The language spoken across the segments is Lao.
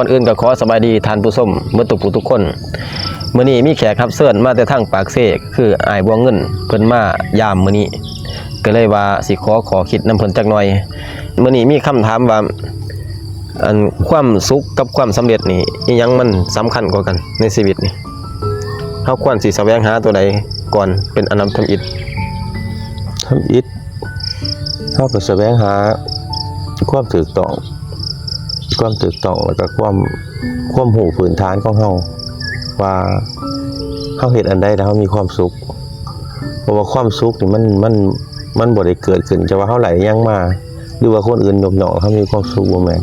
ກ່ອນອື່ນກໍຂໍສະບາຍດີທ່ານຜູ້ຊົມເບິດທຸກຜູ້ທຸກຄົນ. ມື້ນີ້ມີແຂກຮັບເຊີນມາແຕ່ທາງປາກເຊ ຄືອ້າຍບົວເງິນ ເພິ່ນມາຢາມມື້ນີ້ ກໍເລີຍວ່າຊິຂໍຂໍ້ຄິດນຳເພິ່ນຈັກໜ່ອຍ. ມື້ນີ້ມີຄຳຖາມວ່າ ອັນ ຄວາມສຸກກັບຄວາມສຳເລັດນີ້ ອີຫຍັງມັນສຳຄັນກວ່າກັນໃນຊີວິດນີ້? ເຮົາຄວນຊິສະແຫວງຫາຕົວໃດກ່ອນເປັນອັນດັບທຳອິດ? ທຳອິດ ເຮົາກໍສະແຫວງຫາຄວາມຖືກຕ້ອງ ຄວາມຖືກຕ້ອງ ແລ້ວກໍຄວາມ ຄວາມຮູ້ພື້ນຖານຂອງເຮົາ ວ່າເຮົາເຮັດອັນໃດແລ້ວເຮົາມີຄວາມສຸກ. ເພາະວ່າຄວາມສຸກນີ້ມັນ ມັນ ມັນບໍ່ໄດ້ເກີດຂຶ້ນຈາກວ່າເຮົາໄດ້ຫຍັງມາ ຫຼືວ່າຄົນອື່ນຍົກຍ້ອງເຮົາມີຄວາມສຸກ, ບໍ່ແມ່ນ.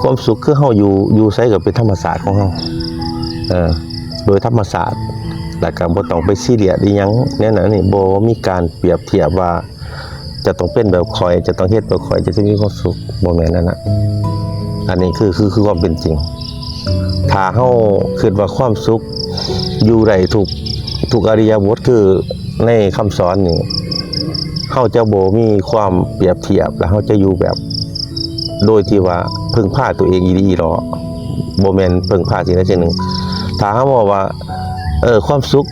ຄວາມສຸກຄືເຮົາຢູ່ ຢູ່ໃສກໍເປັນທຳມະຊາດຂອງເຮົາ ເອີ ໂດຍທຳມະຊາດ ແລ້ວກໍບໍ່ຕ້ອງໄປຊີຣຽສອີຫຍັງແນວນັ້ນນີ້ ບໍ່ມີການປຽບທຽບວ່າ ຈະຕ້ອງເປັນແບບຂ້ອຍ ຈະຕ້ອງເຮັດແບບຂ້ອຍ ຈະ ຈະມີຄວາມສຸກ ບໍ່ແມ່ນອັນນັ້ນ. ອັນນີ້ຄື ຄື ຄືຄວາມເປັນຈິງ. ຖ້າເຮົາຄິດວ່າຄວາມສຸກຢູ່ໄດ້ທຸກ ທຸກອິລິຍາບົດ ຄືໃນຄຳສອນນີ້ ເຮົາຈະບໍ່ມີຄວາມປຽບທຽບ ແລະ ເຮົາຈະຢູ່ແບບໂດຍທີ່ວ່າເພິ່ງພາຕົວເອງອີ່ຫຼີອີ່ຫຼໍ ບໍ່ແມ່ນເພິ່ງພາສິ່ງໃດສິ່ງໜຶ່ງ. ຖ້າເຮົາເວົ້າວ່າ ເອີ ຄວາມສຸກ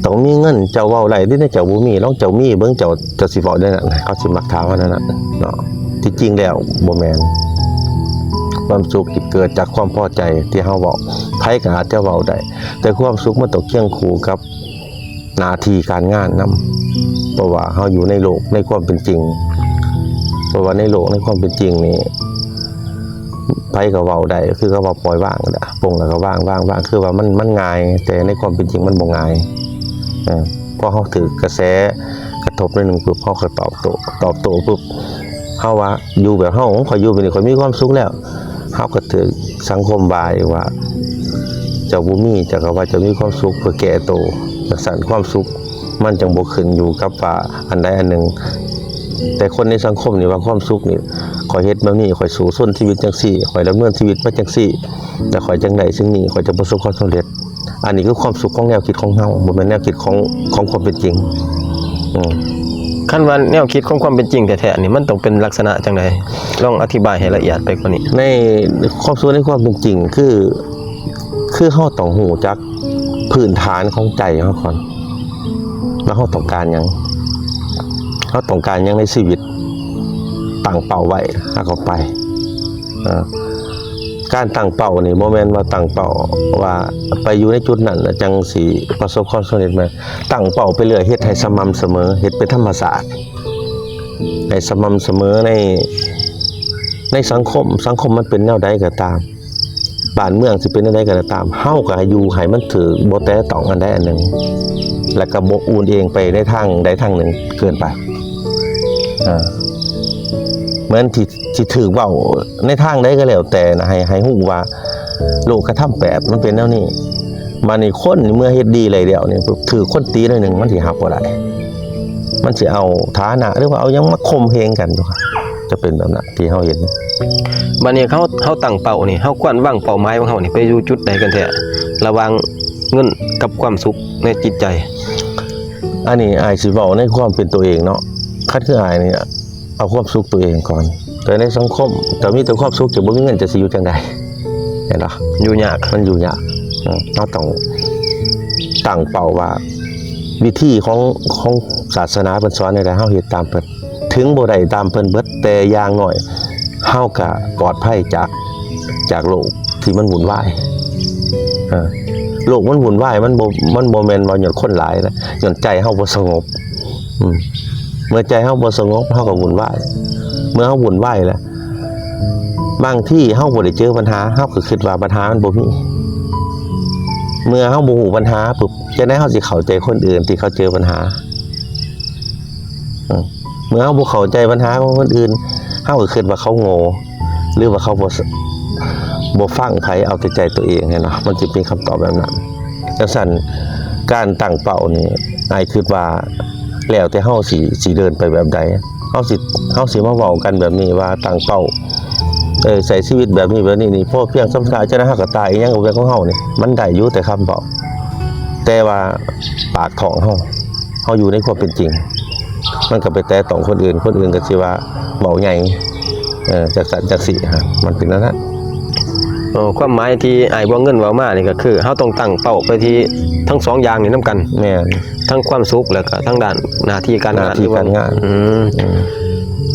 ຕ້ອງມີເງິນ ເຈົ້າເວົ້າໄດ້ເດ້ ເຈົ້າບໍ່ມີ ລອງເຈົ້າມີເບິ່ງ ເຈົ້າ ເຈົ້າຊິເວົ້າແນວນັ້ນ ເຂົາຊິມັກຖາມວ່າແນວນັ້ນເນາະ. ທີ່ຈິງແລ້ວບໍ່ແມ່ນ. ຄວາມສຸກທີ່ເກີດຈາກຄວາມພໍໃຈທີ່ເຮົາເວົ້າ ໃຜກໍອາດຈະເວົ້າໄດ້ ແຕ່ຄວາມສຸກມັນຕ້ອງຄຽງຄູ່ກັບໜ້າທີ່ການງານນຳ ເພາະວ່າເຮົາຢູ່ໃນໂລກໃນຄວາມເປັນຈິງ ເພາະວ່າໃນໂລກໃນຄວາມເປັນຈິງນີ້ ໃຜກໍເວົ້າໄດ້ ຄືເຂົາວ່າປ່ອຍວາງແຫຼະ ປົງແລ້ວກໍວາງ ວາງ ວາງ ຄືວ່າມັນ ມັນງ່າຍ ແຕ່ໃນຄວາມເປັນຈິງມັນບໍ່ງ່າຍ. ເອີ ພໍເຮົາຖືກກະແສກະທົບໜ້ອຍໜຶ່ງປຶບ ເຮົາກໍຕອບໂຕ້ ຕອບໂຕ້ປຶບ ເຮົາວ່າຢູ່ແບບເຮົາ ຂ້ອຍຢູ່ແບບນີ້ ຂ້ອຍມີຄວາມສຸກແລ້ວ. ເຮົາກໍຖືກສັງຄົມວ່າອີກວ່າ ເຈົ້າບໍ່ມີ ເຈົ້າກໍວ່າເຈົ້າມີຄວາມສຸກ ເພື່ອແກ້ໂຕ. ຈັ່ງຊັ້ນຄວາມສຸກ ມັນຈັ່ງບໍ່ຂຶ້ນຢູ່ກັບວ່າອັນໃດອັນໜຶ່ງ. ແຕ່ຄົນໃນສັງຄົມນີ້ວ່າຄວາມສຸກນີ້ ຂ້ອຍເຮັດແບບນີ້ ຂ້ອຍສູ້ຊົນຊີວິດຈັ່ງຊີ້ ຂ້ອຍດຳເນີນຊີວິດມາຈັ່ງຊີ້ ແລ້ວຂ້ອຍຈັ່ງໄດ້ສິ່ງນີ້ ຂ້ອຍຈະປະສົບຄວາມສຳເລັດ. ອັນນີ້ຄືຄວາມສຸກຂອງແນວຄິດຂອງເຮົາ ບໍ່ແມ່ນແນວຄິດຂອງ ຂອງຄວາມເປັນຈິງ. ອືມ ຄັນວ່າແນວຄິດຂອງຄວາມເປັນຈິງແທ້ໆນີ້ ມັນຕ້ອງເປັນລັກສະນະຈັ່ງໃດ? ລອງອະທິບາຍໃຫ້ລະອຽດໄປກວ່ານີ້. ໃນຄວາມສຸກໃນຄວາມເປັນຈິງ ຄື ຄືເຮົາຕ້ອງຮູ້ຈັກພື້ນຖານຂອງໃຈເຮົາກ່ອນ ວ່າເຮົາຕ້ອງການຫຍັງ? ເຮົາຕ້ອງການຫຍັງໃນຊີວິດ? ຕັ້ງເປົ້າໄວ້ ເຮົາກໍໄປ. ເອີ ການຕັ້ງເປົ້ານີ້ບໍ່ແມ່ນວ່າຕັ້ງເປົ້າວ່າໄປຢູ່ໃນຈຸດນັ້ນແລ້ວຈັ່ງຊິປະສົບຄວາມສຳເລັດ. ແມ່ນຕັ້ງເປົ້າໄປເລື້ອຍ ເຮັດໃຫ້ສະໝ່ຳສະເໝີ ເຮັດເປັນທຳມະຊາດ ໃຫ້ສະໝ່ຳສະເໝີໃນ ໃນສັງຄົມ. ສັງຄົມມັນເປັນແນວໃດກໍຕາມ ບ້ານເມືອງຊິເປັນແນວໃດກໍຕາມ ເຮົາກໍຢູ່ໃຫ້ມັນຖືກ ບໍ່ແຕະຕ້ອງອັນໃດອັນໜຶ່ງ ແລ້ວກໍບໍ່ອູນເອງໄປໃນທາງໃດທາງໜຶ່ງເກີນໄປ. ເອີ ເໝືອນທີ່ ທີ່ຖືກເວົ້າໃນທາງໃດກໍແລ້ວແຕ່ນະ ໃຫ້ ໃຫ້ຮູ້ວ່າໂລກະທຳແປດມັນເປັນແນວນີ້. ບາດນີ້ຄົນເມື່ອເຮັດດີໄດ້ແລ້ວນີ້ ຖືກຄົນຕີໜ້ອຍໜຶ່ງ ມັນຊິຮັບບໍ່ໄດ້ ມັນຊິເອົາຖານະ ຫຼືວ່າເອົາຫຍັງມາຂົ່ມເຫງກັນ ຈະເປັນແບບນັ້ນ. ທີ່ເຮົາເຫັນ. ບາດນີ້ເຮົາ ເຮົາຕັ້ງເປົ້ານີ້ ເຮົາຄວນວາງເປົ້າໝາຍຂອງເຮົານີ້ໄປຢູ່ຈຸດໃດກັນແທ້ ລະຫວ່າງເງິນກັບຄວາມສຸກໃນຈິດໃຈ? ອັນນີ້ອ້າຍຊິເວົ້າໃນຄວາມເປັນຕົວເອງເນາະ. ຄັນຄືອ້າຍນີ້ເອົາຄວາມສຸກຕົວເອງກ່ອນ. ແຕ່ໃນສັງຄົມ ຖ້າມີແຕ່ຄວາມສຸກ ຈະບໍ່ມີເງິນ ຈະຊິຢູ່ຈັ່ງໃດ? ແມ່ນບໍ່? ຢູ່ຍາກ ມັນຢູ່ຍາກ. ເຮົາຕ້ອງຕັ້ງເປົ້າວ່າ ວິທີຂອງ ຂອງສາສະໜາເພິ່ນສອນແນວໃດ ເຮົາເຮັດຕາມເພິ່ນ. ເຖິງບໍ່ໄດ້ຕາມເພິ່ນເບິດ ແຕ່ຢ່າງໜ້ອຍເຮົາກະປອດໄພຈາກ ຈາກໂລກທີ່ມັນວຸ່ນວາຍ. ເອີ ໂລກມັນວຸ່ນວາຍ ມັນບໍ່ ມັນບໍ່ແມ່ນວ່າຍ້ອນຄົນຫຼາຍນະ ຍ້ອນໃຈເຮົາບໍ່ສະຫງົບ. ອືມ ເມື່ອໃຈເຮົາບໍ່ສະຫງົບ ເຮົາກໍວຸ່ນວາຍ. ເມື່ອເຮົາວຸ່ນວາຍແລ້ວ ບາງທີເຮົາບໍ່ໄດ້ເຈີບັນຫາ ເຮົາກໍຄິດວ່າບັນຫາມັນບໍ່ມີ. ເມື່ອເຮົາບໍ່ຮູ້ບັນຫາປຶບ ຈັ່ງໃດເຮົາຊິເຂົ້າໃຈຄົນອື່ນທີ່ເຂົາເຈີບັນຫາ? ເອີ ເມື່ອເຮົາບໍ່ເຂົ້າໃຈບັນຫາຂອງຄົນອື່ນ ເຮົາກໍຄິດວ່າເຂົາໂງ່ ຫຼືວ່າເຂົາບໍ່ ບໍ່ຟັງໃຜ ເອົາແຕ່ໃຈຕົວເອງ ເຫັນບໍ່? ມັນຈະເປັນຄຳຕອບແບບນັ້ນ. ຈັ່ງຊັ້ນ ການຕັ້ງເປົ້ານີ້ ອ້າຍຄິດວ່າ ແລ້ວແຕ່ເຮົາຊິ ຊິເດີນໄປແບບໃດ. ເຮົາຊິ ເຮົາຊິມາເວົ້າກັນແບບນີ້ວ່າຕັ້ງເປົ້າ ເອີ ໃຊ້ຊີວິດແບບນີ້ ແບບນີ້ນີ້ ພໍພຽງ ສຳຊາ ຈັ່ງໃດເຮົາກໍຕາຍ ອີ່ຫຍັງກໍເປັນຂອງເຮົານີ້ ມັນໄດ້ຢູ່ແຕ່ຄຳເວົ້າ ແຕ່ວ່າປາກທ້ອງເຮົາ ເຮົາຢູ່ໃນຄວາມເປັນຈິງ ມັນກໍໄປແຕະຕ້ອງຄົນອື່ນ ຄົນອື່ນກໍຊິວ່າເວົ້າໃຫຍ່ ເອີ ຈັ່ງຊັ້ນຈັ່ງຊີ້ ມັນເປັນແນວນັ້ນ. ເອີ ຄວາມໝາຍທີ່ອ້າຍບົວເງິນເວົ້າມານີ້ ກໍຄືເຮົາຕ້ອງຕັ້ງເປົ້າໄປທີ່ທັງສອງຢ່າງນີ້ນຳກັນ. ແມ່ນ. ທັງຄວາມສຸກ ແລ້ວກໍທາງດ້ານໜ້າທີ່ການງານ. ໜ້າທີ່ການງານ. ອືມ ອື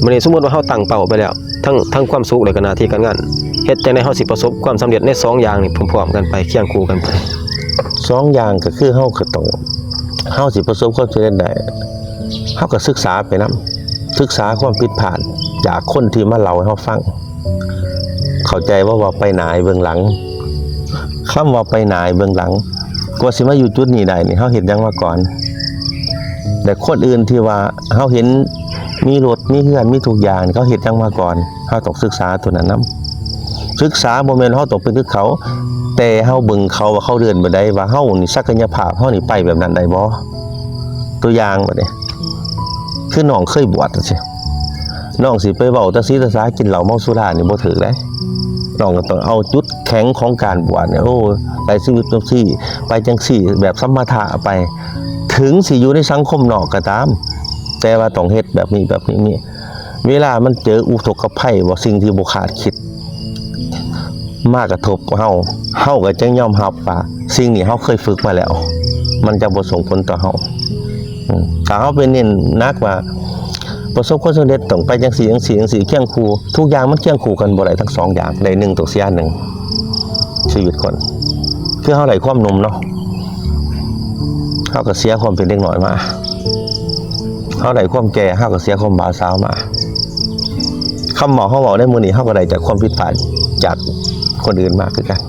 ມ ບັດນີ້ສົມມຸດວ່າເຮົາຕັ້ງເປົ້າໄປແລ້ວ ທັງ ທັງຄວາມສຸກ ແລ້ວກໍໜ້າທີ່ການງານ ເຮັດຈັ່ງໃດເຮົາຊິປະສົບຄວາມສຳເລັດໃນສອງຢ່າງນີ້ພ້ອມໆກັນໄປ ຄຽງຄູ່ກັນໄປ? ສອງຢ່າງກໍຄືເຮົາກໍຕ້ອງ ເຮົາຊິປະສົບຄວາມສຳເລັດໄດ້ ເຮົາກໍສຶກສາໄປນຳ ສຶກສາຄວາມຜິດພາດຈາກຄົນທີ່ມາເລົ່າໃຫ້ເຮົາຟັງ. ເຂົ້າໃຈບໍ່ວ່າໄປໜ້າໃຫ້ເບິ່ງຫຼັງ? ຄຳວ່າໄປໜ້າໃຫ້ເບິ່ງຫຼັງ ກວ່າຊິມາຢູ່ຈຸດນີ້ໄດ້ນີ້ ເຮົາເຮັດຫຍັງມາກ່ອນ? ແລະ ຄົນອື່ນທີ່ວ່າເຮົາເຫັນມີລົດ ມີເຮືອນ ມີທຸກຢ່າງ ເຂົາເຮັດຫຍັງມາກ່ອນ? ເຮົາຕ້ອງສຶກສາຕົວນັ້ນນຳ. ສຶກສາບໍ່ແມ່ນເຮົາຕ້ອງເປັນຄືເຂົາ, ແຕ່ເຮົາເບິ່ງເຂົາວ່າເຂົາເດີນແບບໃດ, ວ່າເຮົານີ້ ສັກກະຍະພາບເຮົານີ້ໄປແບບນັ້ນໄດ້ບໍ່? ຕົວຢ່າງບັດນີ້ ຄືນ້ອງເຄີຍບວດຈັ່ງຊີ້ ນ້ອງຊິໄປເວົ້າຕາສີຕາສາກິນເຫຼົ້າເມົາສຸລານີ້ບໍ່ຖືກເດ້. ນ້ອງກໍຕ້ອງເອົາຈຸດແຂງຂອງການບວດນີ້ ໂອ້ ໃຊ້ຊີວິດຈັ່ງຊີ້ ໄປຈັ່ງຊີ້ ແບບສະມະຖະໄປ. ເຖິງຊິຢູ່ໃນສັງຄົມນອກກໍຕາມ ແຕ່ວ່າຕ້ອງເຮັດແບບນີ້ ແບບນີ້. ເວລາມັນເຈີອຸທົກກະໄພ ວ່າສິ່ງທີ່ບໍ່ຄາດຄິດ ມາກະທົບເຮົາ, ເຮົາກໍຈຶ່ງຍອມຮັບວ່າສິ່ງນີ້ເຮົາເຄີຍຝຶກມາແລ້ວ, ມັນຈະບໍ່ສົ່ງຜົນຕໍ່ເຮົາ. ອືມ ຖ້າເຮົາໄປເນັ້ນໜັກວ່າປະສົບຄວາມສຳເລັດຕ້ອງໄປຈັ່ງຊີ້ ຈັ່ງຊີ້ ຈັ່ງຊີ້ ຄຽງຄູ່, ທຸກຢ່າງມັນຄຽງຄູ່ກັນບໍ່ໄດ້ທັງສອງຢ່າງ, ໄດ້ໜຶ່ງຕ້ອງເສຍໜຶ່ງ. ຊີວິດຄົນ ຄືເຮົາໄດ້ຄວາມໜຸ່ມເນາະ, ເຮົາກໍເສຍຄວາມເປັນເດັກນ້ອຍມາ. ເຮົາໄດ້ຄວາມແກ່ ເຮົາກໍເສຍຄວາມບ່າວສາວມາ. ຄຳເວົ້າເຮົາເວົ້າໃນມື້ນີ້ ເຮົາກໍໄດ້ຈາກຄວາມຜິດພາດຈາກຄົນອື່ນມາຄືກັນ.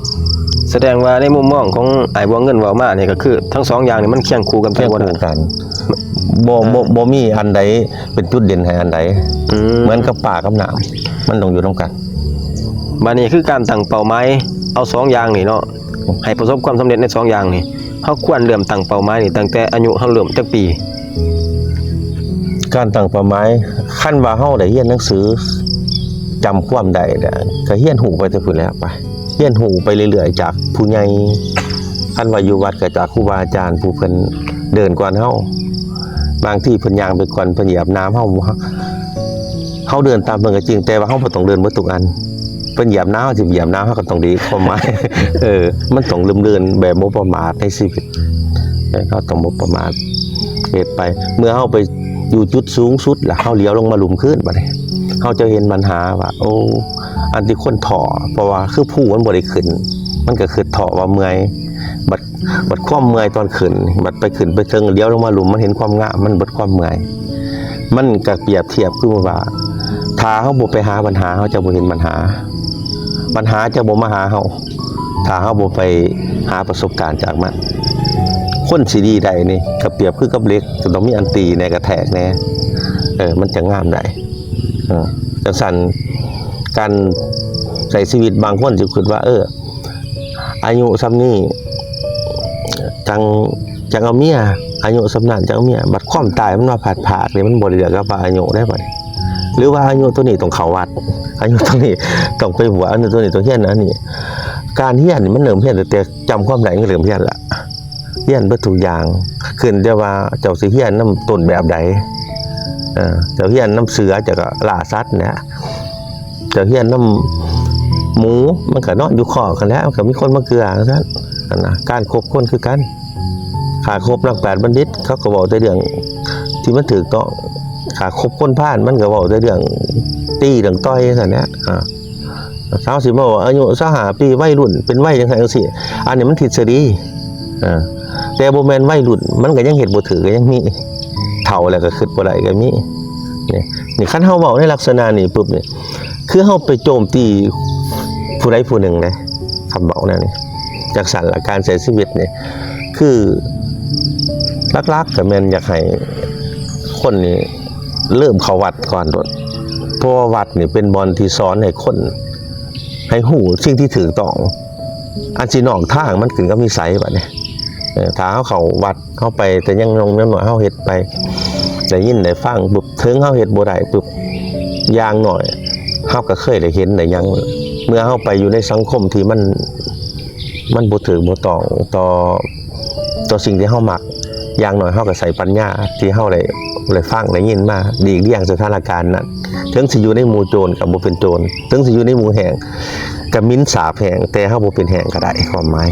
ສະແດງວ່າໃນມຸມມອງຂອງອ້າຍບົວເງິນເວົ້າມານີ້ ກໍຄືທັງສອງຢ່າງນີ້ມັນຄຽງຄູ່ກັນໄປບໍ່ໄດ້. ຄຽງຄູ່ກັນ. ບໍ່ ບໍ່ ບໍ່ມີອັນໃດເປັນຈຸດເດັ່ນໃຫ້ອັນໃດ. ອືມ ເໝືອນກັບປາກັບນ້ຳ ມັນຕ້ອງຢູ່ນຳກັນ. ບາດນີ້ຄືການຕັ້ງເປົ້າໝາຍເອົາສອງຢ່າງນີ້ເນາະ ໃຫ້ປະສົບຄວາມສຳເລັດໃນສອງຢ່າງນີ້ ເຮົາຄວນເລີ່ມຕັ້ງເປົ້າໝາຍນີ້ຕັ້ງແຕ່ອາຍຸເຮົາເລີ່ມຈັກປີ? ການຕັ້ງເປົ້າໝາຍ ຄັນວ່າເຮົາໄດ້ຮຽນໜັງສື ຈຳຄວາມໄດ້ແລ້ວ ກໍຮຽນຮູ້ໄປແຕ່ພຸ້ນແຫຼະໄປ, ຮຽນຮູ້ໄປເລື້ອຍໆຈາກຜູ້ໃຫຍ່. ຄັນວ່າຢູ່ວັດກໍຈາກຄູບາອາຈານຜູ້ເພິ່ນເດີນກ່ອນເຮົາ, ບາງທີເພິ່ນຍ່າງໄປກ່ອນ ເພິ່ນຢຽບນ້ຳເຮົາ ເຮົາເດີນຕາມເພິ່ນກໍຈິງ ແຕ່ວ່າເຮົາບໍ່ຕ້ອງເດີນເບິດທຸກອັນ. ເພິ່ນຢຽບນ້ຳ ເຮົາຊິຢຽບນ້ຳ ເຮົາກໍຕ້ອງດີຄວາມໝາຍ. ເອີ ມັນຕ້ອງເລີ່ມເດີນແບບບໍ່ປະໝາດໃນຊີວິດ. ເອີ ເຮົາຕ້ອງບໍ່ປະໝາດ ເຮັດໄປ. ເມື່ອເຮົາໄປຢູ່ຈຸດສູງສຸດລະ ເຮົາຫຼຽວລົງມາລຸ່ມຄືນ. ບັດນີ້ເຮົາຈະເຫັນບັນຫາວ່າ ໂອ້ ອັນທີ່ຄົນທໍ້ ເພາະວ່າຄືພູມັນບໍ່ໄດ້ຂຶ້ນ ມັນກໍຄຶດທໍ້ວ່າເມື່ອຍ. ບັດ ບັດຄວາມເມື່ອຍຕອນຂຶ້ນ ບັດໄປຂຶ້ນໄປເທິງ ຫຼຽວລົງມາລຸ່ມ ມັນເຫັນຄວາມງາມ ມັນເບິດຄວາມເມື່ອຍ. ມັນກໍປຽບທຽບຄືວ່າ ຖ້າເຮົາບໍ່ໄປຫາບັນຫາ ເຮົາຈະບໍ່ເຫັນບັນຫາ, ບັນຫາຈະບໍ່ມາຫາເຮົາ ຖ້າເຮົາບໍ່ໄປຫາປະສົບການຈາກມັນ. ຄົນຊິດີໄດ້ນີ້ ກໍປຽບຄືກັບເຫຼັກ ກໍຕ້ອງມີອັນຕີແດ່ ກະແທກແດ່ ເອີ ມັນຈະງາມໄດ້. ເອີ ຈັ່ງຊັ້ນ ການໃຊ້ຊີວິດ ບາງຄົນຊິຄິດວ່າ ເອີ ອາຍຸສ່ຳນີ້ຈັ່ງ ຈັ່ງເອົາເມຍ, ອາຍຸສ່ຳນັ້ນຈັ່ງເອົາເມຍ. ບັດຄວາມຕາຍມັນມາພັດພາກເດ ມັນບໍ່ໄດ້ເລືອກກັບວ່າອາຍຸເດ້ບັດນີ້. ຫຼືວ່າອາຍຸໂຕນີ້ຕ້ອງເຂົ້າວັດ, ອາຍຸໂຕນີ້ຕ້ອງໄປບວດ, ອາຍຸໂຕນີ້ຕ້ອງຮຽນອັນນີ້. ການຮຽນນີ້ມັນເລີ່ມຮຽນຕັ້ງແຕ່ຈຳຄວາມໄດ້ ກໍເລີ່ມຮຽນລະ. ຮຽນເບິດທຸກຢ່າງ ຂຶ້ນແຕ່ວ່າເຈົ້າຊິຮຽນນຳຕົ້ນແບບໃດ. ເອີ ເຈົ້າຮຽນນຳເສືອ ເຈົ້າກໍລ່າສັດແຫຼະ, ເຈົ້າຮຽນນຳໝູ ມັນກໍນອນຢູ່ຄອກຫັ້ນແຫຼະ, ມັນກໍມີຄົນມາເກືອ ຈັ່ງຊັ້ນຫັ້ນນະ. ການຄົບຄົນຄືກັນ, ຖ້າຄົບນັກປາດບັນດິດ ເຂົາກໍເວົ້າແຕ່ເລື່ອງທີ່ມັນຖືກຕ້ອງ, ຖ້າຄົບຄົນພານ ມັນກໍເວົ້າແຕ່ເລື່ອງຕີເລື່ອງຕ່ອຍ ຈັ່ງຊັ້ນແຫຼະ. ອາ ເຮົາຊິເວົ້າອາຍຸຊາວຫ້າປີ ໄວລຸ້ນ ເປັນໄວຈັ່ງຊັ້ນຈັ່ງຊີ້ ອັນນີ້ມັນທິດສະດີ. ເອີ ແຕ່ບໍ່ແມ່ນໄວລຸ້ນ ມັນກໍຍັງເຮັດບໍ່ຖືກ ກໍຍັງມີ, ເຖົ້າແລ້ວກໍຄິດບໍ່ໄດ້ກໍມີ. ນີ້ ນີ້ຄັນເຮົາເວົ້າໃນລັກສະນະນີ້ປຶບນີ້ ຄືເຮົາໄປໂຈມຕີຜູ້ໃດຜູ້ໜຶ່ງເດ້ ຄຳເວົ້າແນວນີ້. ຈັ່ງຊັ້ນລະ ການໃຊ້ຊີວິດນີ້ ຄືຫຼັກໆກໍແມ່ນຢາກໃຫ້ຄົນນີ້ ເລີ່ມເຂົ້າວັດກ່ອນໂລດ, ເພາະວ່າວັດນີ້ເປັນບ່ອນທີ່ສອນໃຫ້ຄົນ ໃຫ້ຮູ້ສິ່ງທີ່ຖືກຕ້ອງ. ອັນຊິນອກທາງ ມັນຂຶ້ນກັບນິໄສບັດນີ້. ເອີ ຖ້າເຮົາເຂົ້າວັດ ເຮົາໄປແຕ່ຍັງໜຸ່ມຍັງນ້ອຍ ເຮົາເຮັດໄປ ໄດ້ຍິນໄດ້ຟັງປຶບ ເຖິງເຮົາເຮັດບໍ່ໄດ້ປຶບ ຢ່າງໜ້ອຍເຮົາກໍເຄີຍໄດ້ເຫັນໄດ້ຫຍັງ. ເມື່ອເຮົາໄປຢູ່ໃນສັງຄົມທີ່ມັນ ມັນບໍ່ຖືກບໍ່ຕ້ອງຕໍ່ ຕໍ່ສິ່ງທີ່ເຮົາມັກ, ຢ່າງໜ້ອຍເຮົາກໍໃຊ້ປັນຍາທີ່ເຮົາໄດ້ ໄດ້ຟັງໄດ້ຍິນມາ ຫຼີກລ່ຽງສະຖານະການນັ້ນ. ເຖິງຊິຢູ່ໃນໝູ່ໂຈນກໍບໍ່ເປັນໂຈນ, ເຖິງຊິຢູ່ໃນໝູ່ແຫ້ງ ກະໝິ່ນສາບແຫ້ງ ແຕ່ເຮົາບໍ່ເປັນແຫ້ງກໍໄດ້ ຄວາມໝາຍ